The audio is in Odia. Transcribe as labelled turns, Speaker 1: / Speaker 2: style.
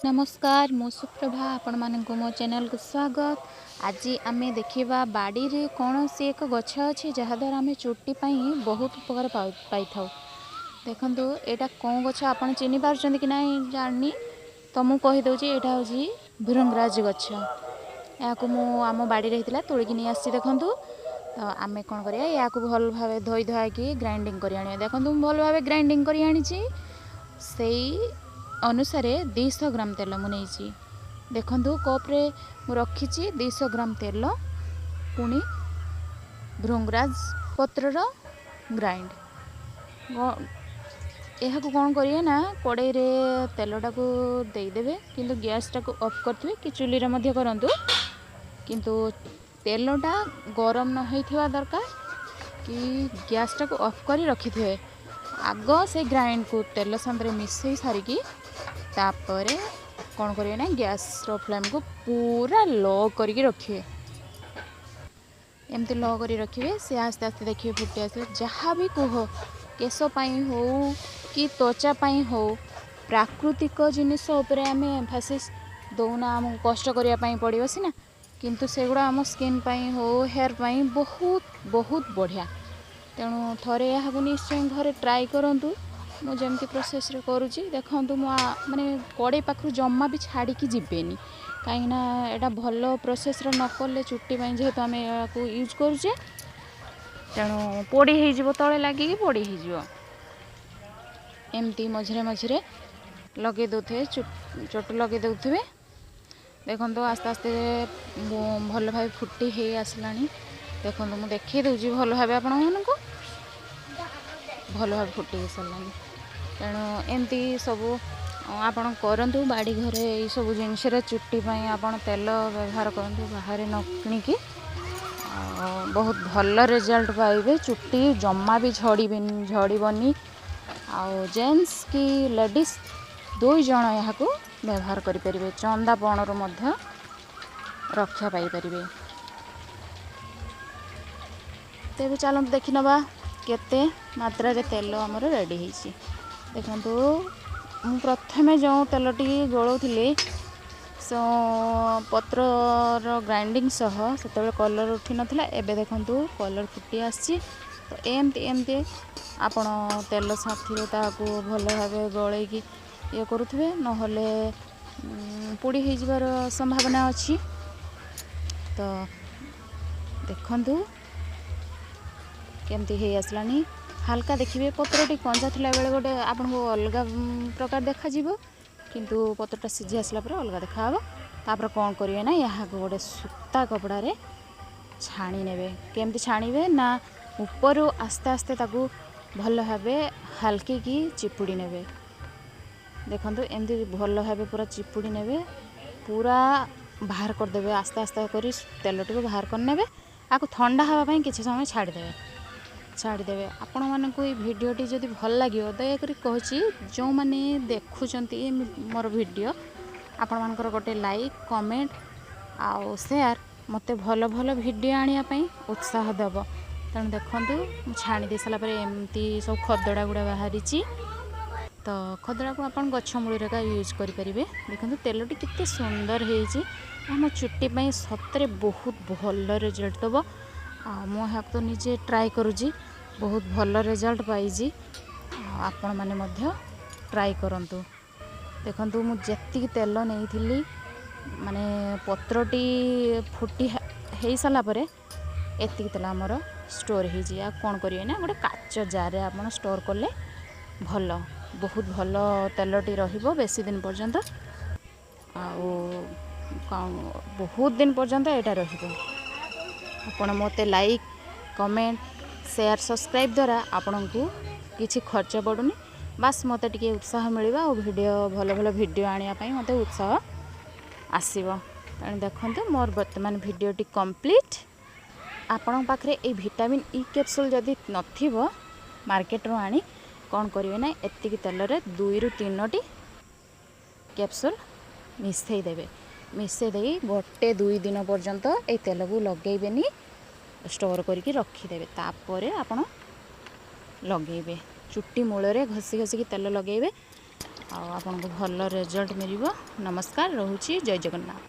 Speaker 1: ନମସ୍କାର, ମୁଁ ସୁପ୍ରଭା, ଆପଣମାନଙ୍କୁ ମୋ ଚ୍ୟାନେଲକୁ ସ୍ୱାଗତ। ଆଜି ଆମେ ଦେଖିବା ବାଡ଼ିରେ କୌଣସି ଏକ ଗଛ ଅଛି ଯାହାଦ୍ୱାରା ଆମେ ଚୁଟି ପାଇଁ ବହୁତ ଉପକାର ପାଇଥାଉ। ଦେଖନ୍ତୁ, ଏଇଟା କେଉଁ ଗଛ ଆପଣ ଚିହ୍ନି ପାରୁଛନ୍ତି କି ନାହିଁ ଜାଣିନି, ତ ମୁଁ କହିଦେଉଛି, ଏଇଟା ହେଉଛି ଭୃଙ୍ଗରାଜ ଗଛ। ଏହାକୁ ମୁଁ ଆମ ବାଡ଼ିରେ ହେଇଥିଲା, ତୋଳିକି ନେଇ ଆସିଛି। ଦେଖନ୍ତୁ, ତ ଆମେ କ'ଣ କରିବା? ଏହାକୁ ଭଲ ଭାବେ ଧୋଇ ଧୁଆକି ଗ୍ରାଇଣ୍ଡିଙ୍ଗ କରି ଆଣିବା। ଦେଖନ୍ତୁ, ମୁଁ ଭଲ ଭାବେ ଗ୍ରାଇଣ୍ଡିଙ୍ଗ କରି ଆଣିଛି। ସେଇ ଅନୁସାରେ 200 ଗ୍ରାମ ତେଲ ମୁଁ ନେଇଛି। ଦେଖନ୍ତୁ, କପ୍ରେ ମୁଁ ରଖିଛି 200 ଗ୍ରାମ ତେଲ, ପୁଣି ଭୃଙ୍ଗରାଜ ପତ୍ରର ଗ୍ରାଇଣ୍ଡ। ଏହାକୁ କ'ଣ କରିବେ ନା, କଡ଼େଇରେ ତେଲଟାକୁ ଦେଇଦେବେ, କିନ୍ତୁ ଗ୍ୟାସ୍ଟାକୁ ଅଫ୍ କରିଥିବେ କି ଚୁଲିରେ ମଧ୍ୟ କରନ୍ତୁ, କିନ୍ତୁ ତେଲଟା ଗରମ ନ ହେଇଥିବା ଦରକାର କି ଗ୍ୟାସ୍ଟାକୁ ଅଫ୍ କରି ରଖିଥିବେ। ଆଗ ସେ ଗ୍ରାଇଣ୍ଡକୁ ତେଲ ସାଙ୍ଗରେ ମିଶାଇ ସାରିକି ତାପରେ କ'ଣ କରିବେ ନା, ଗ୍ୟାସ୍ର ଫ୍ଲେମ୍କୁ ପୁରା ଲୋ କରିକି ରଖିବେ। ଏମିତି ଲୋ କରି ରଖିବେ, ସେ ଆସ୍ତେ ଆସ୍ତେ ଦେଖିବେ ଫୁଟି ଆସିବ। ଯାହା ବି କୁହ, କେଶ ପାଇଁ ହଉ କି ତ୍ୱଚା ପାଇଁ ହଉ, ପ୍ରାକୃତିକ ଜିନିଷ ଉପରେ ଆମେ ଏମ୍ଫାସିସ୍ ଦେଉନା, ଆମକୁ କଷ୍ଟ କରିବା ପାଇଁ ପଡ଼ିବ ସିନା, କିନ୍ତୁ ସେଗୁଡ଼ା ଆମ ସ୍କିନ୍ ପାଇଁ ହଉ, ହେୟାର୍ ପାଇଁ ବହୁତ ବହୁତ ବଢ଼ିଆ। ତେଣୁ ଥରେ ଏହାକୁ ନିଶ୍ଚୟ ଘରେ ଟ୍ରାଏ କରନ୍ତୁ। ମୁଁ ଯେମିତି ପ୍ରୋସେସ୍ରେ କରୁଛି ଦେଖନ୍ତୁ, ମୁଁ ମାନେ କଡ଼େଇ ପାଖରୁ ଜମା ବି ଛାଡ଼ିକି ଯିବେନି, କାହିଁକିନା ଏଇଟା ଭଲ ପ୍ରୋସେସ୍ରେ ନ କଲେ ଚୁଟି ପାଇଁ ଯେହେତୁ ଆମେ ଏହାକୁ ୟୁଜ୍ କରୁଛେ, ତେଣୁ ପୋଡ଼ି ହେଇଯିବ, ତଳେ ଲାଗିକି ପୋଡ଼ି ହେଇଯିବ। ଏମିତି ମଝିରେ ମଝିରେ ଲଗେଇ ଦେଉଥିବେ, ଚୋଟ ଲଗେଇ ଦେଉଥିବେ। ଦେଖନ୍ତୁ, ଆସ୍ତେ ଆସ୍ତେ ଭଲ ଭାବେ ଫୁଟି ହେଇ ଆସିଲାଣି। ଦେଖନ୍ତୁ, ମୁଁ ଦେଖେଇ ଦେଉଛି ଭଲ ଭାବେ ଆପଣମାନଙ୍କୁ, ଭଲ ଭାବେ ଫୁଟି ହେଇସାରିଲାଣି। ତେଣୁ ଏମିତି ସବୁ ଆପଣ କରନ୍ତୁ, ବାଡ଼ି ଘରେ ଏଇସବୁ ଜିନିଷରେ ଚୁଟି ପାଇଁ ଆପଣ ତେଲ ବ୍ୟବହାର କରନ୍ତୁ ବାହାରେ ନ କିଣିକି, ଆଉ ବହୁତ ଭଲ ରେଜଲ୍ଟ ପାଇବେ। ଚୁଟି ଜମା ବି ଝଡ଼ିବେନି, ଝଡ଼ିବନି। ଆଉ ଜେଣ୍ଟସ୍ କି ଲେଡ଼ିଜ୍ ଦୁଇ ଜଣ ଏହାକୁ ବ୍ୟବହାର କରିପାରିବେ, ଚନ୍ଦାପଣରୁ ମଧ୍ୟ ରକ୍ଷା ପାଇପାରିବେ। ତେବେ ଚାଲନ୍ତୁ ଦେଖିନେବା କେତେ ମାତ୍ରାରେ ତେଲ ଆମର ରେଡ଼ି ହେଇଛି। ଦେଖନ୍ତୁ, ମୁଁ ପ୍ରଥମେ ଯେଉଁ ତେଲଟି ଗୋଳଉଥିଲି ପତ୍ରର ଗ୍ରାଇଣ୍ଡିଙ୍ଗ ସହ, ସେତେବେଳେ କଲର୍ ଉଠିନଥିଲା। ଏବେ ଦେଖନ୍ତୁ, କଲର୍ ଫୁଟି ଆସିଛି। ତ ଏମିତି ଏମିତି ଆପଣ ତେଲ ସାଥିରେ ତାହାକୁ ଭଲ ଭାବେ ଗୋଳେଇକି ଇଏ କରୁଥିବେ, ନହେଲେ ପୋଡ଼ି ହେଇଯିବାର ସମ୍ଭାବନା ଅଛି। ତ ଦେଖନ୍ତୁ କେମିତି ହେଇ ଆସିଲାଣି। ହାଲକା ଦେଖିବେ, ପତ୍ରଟି କଞ୍ଚା ଥିଲାବେଳେ ଗୋଟେ ଆପଣଙ୍କୁ ଅଲଗା ପ୍ରକାର ଦେଖାଯିବ, କିନ୍ତୁ ପତ୍ରଟା ସିଝି ଆସିଲା ପରେ ଅଲଗା ଦେଖାହେବ। ତାପରେ କ'ଣ କରିବେ ନା, ଏହାକୁ ଗୋଟେ ସୂତା କପଡ଼ାରେ ଛାଣି ନେବେ। କେମିତି ଛାଣିବେ ନା, ଉପରୁ ଆସ୍ତେ ଆସ୍ତେ ତାକୁ ଭଲ ଭାବେ ହାଲକିକି ଚିପୁଡ଼ି ନେବେ। ଦେଖନ୍ତୁ, ଏମିତି ଭଲ ଭାବେ ପୁରା ଚିପୁଡ଼ି ନେବେ, ପୁରା ବାହାର କରିଦେବେ। ଆସ୍ତେ ଆସ୍ତେ କରି ତେଲଟିକୁ ବାହାର କରିନେବେ। ଆକୁ ଥଣ୍ଡା ହେବା ପାଇଁ କିଛି ସମୟ ଛାଡ଼ିଦେବେ, ଛାଡ଼ିଦେବେ। ଆପଣମାନଙ୍କୁ ଏଇ ଭିଡ଼ିଓଟି ଯଦି ଭଲ ଲାଗିବ, ଦୟାକରି କହୁଛି, ଯେଉଁମାନେ ଦେଖୁଛନ୍ତି ମୋର ଭିଡ଼ିଓ, ଆପଣମାନଙ୍କର ଗୋଟେ ଲାଇକ୍, କମେଣ୍ଟ ଆଉ ସେୟାର ମୋତେ ଭଲ ଭଲ ଭିଡ଼ିଓ ଆଣିବା ପାଇଁ ଉତ୍ସାହ ଦେବ। ତେଣୁ ଦେଖନ୍ତୁ, ମୁଁ ଛାଣି ଦେଇ ସାରିଲା ପରେ ଏମିତି ସବୁ ଖଦଡ଼ା ଗୁଡ଼ା ବାହାରିଛି। ତ ଖଦଡ଼ାକୁ ଆପଣ ଗଛ ମୂଳରେ ଏକା ୟୁଜ୍ କରିପାରିବେ। ଦେଖନ୍ତୁ, ତେଲଟି କେତେ ସୁନ୍ଦର ହେଇଛି। ଆମ ଚୁଟି ପାଇଁ ସତରେ ବହୁତ ଭଲ ରେଜଲ୍ଟ ଦେବ। ଆଉ ମୁଁ ଏହାକୁ ତ ନିଜେ ଟ୍ରାଏ କରୁଛି, ବହୁତ ଭଲ ରେଜଲ୍ଟ ପାଇଛି। ଆଉ ଆପଣମାନେ ମଧ୍ୟ ଟ୍ରାଏ କରନ୍ତୁ। ଦେଖନ୍ତୁ, ମୁଁ ଯେତିକି ତେଲ ନେଇଥିଲି, ମାନେ ପତ୍ରଟି ଫୁଟି ହେଇସାରିଲା ପରେ ଏତିକି ତେଲ ଆମର ଷ୍ଟୋର୍ ହେଇଛି। ଆଉ କ'ଣ କରିବେ ନା, ଗୋଟେ କାଚ ଜାର୍ରେ ଆପଣ ଷ୍ଟୋର୍ କଲେ ଭଲ, ବହୁତ ଭଲ ତେଲଟି ରହିବ ବେଶୀ ଦିନ ପର୍ଯ୍ୟନ୍ତ, ଆଉ ବହୁତ ଦିନ ପର୍ଯ୍ୟନ୍ତ ଏଇଟା ରହିବ। ଆପଣ ମୋତେ ଲାଇକ୍, କମେଣ୍ଟ, ସେୟାର, ସବସ୍କ୍ରାଇବ୍ ଦ୍ୱାରା ଆପଣଙ୍କୁ କିଛି ଖର୍ଚ୍ଚ ପଡ଼ୁନି, ବାସ୍ ମୋତେ ଟିକେ ଉତ୍ସାହ ମିଳିବ ଆଉ ଭିଡ଼ିଓ, ଭଲ ଭଲ ଭିଡ଼ିଓ ଆଣିବା ପାଇଁ ମୋତେ ଉତ୍ସାହ ଆସିବ। ତେଣୁ ଦେଖନ୍ତୁ, ମୋର ବର୍ତ୍ତମାନ ଭିଡ଼ିଓଟି କମ୍ପ୍ଲିଟ୍। ଆପଣଙ୍କ ପାଖରେ ଏଇ ଭିଟାମିନ୍ ଇ କ୍ୟାପସୁଲ୍ ଯଦି ନଥିବ, ମାର୍କେଟରୁ ଆଣି କ'ଣ କରିବେ ନା, ଏତିକି ତେଲରେ 2ରୁ 3ଟି କ୍ୟାପସୁଲ୍ ମିଶାଇ ଦେବେ। ମିଶାଇ ଦେଇ ଗୋଟେ ଦୁଇ ଦିନ ପର୍ଯ୍ୟନ୍ତ ଏଇ ତେଲକୁ ଲଗେଇବେନି, ଷ୍ଟୋର୍ କରିକି ରଖିଦେବେ। ତାପରେ ଆପଣ ଲଗେଇବେ, ଚୁଟି ମୂଳରେ ଘଷି ଘଷିକି ତେଲ ଲଗେଇବେ। ଆଉ ଆପଣଙ୍କୁ ଭଲ ରେଜଲ୍ଟ ମିଳିବ। ନମସ୍କାର, ରହୁଛି, ଜୟ ଜଗନ୍ନାଥ।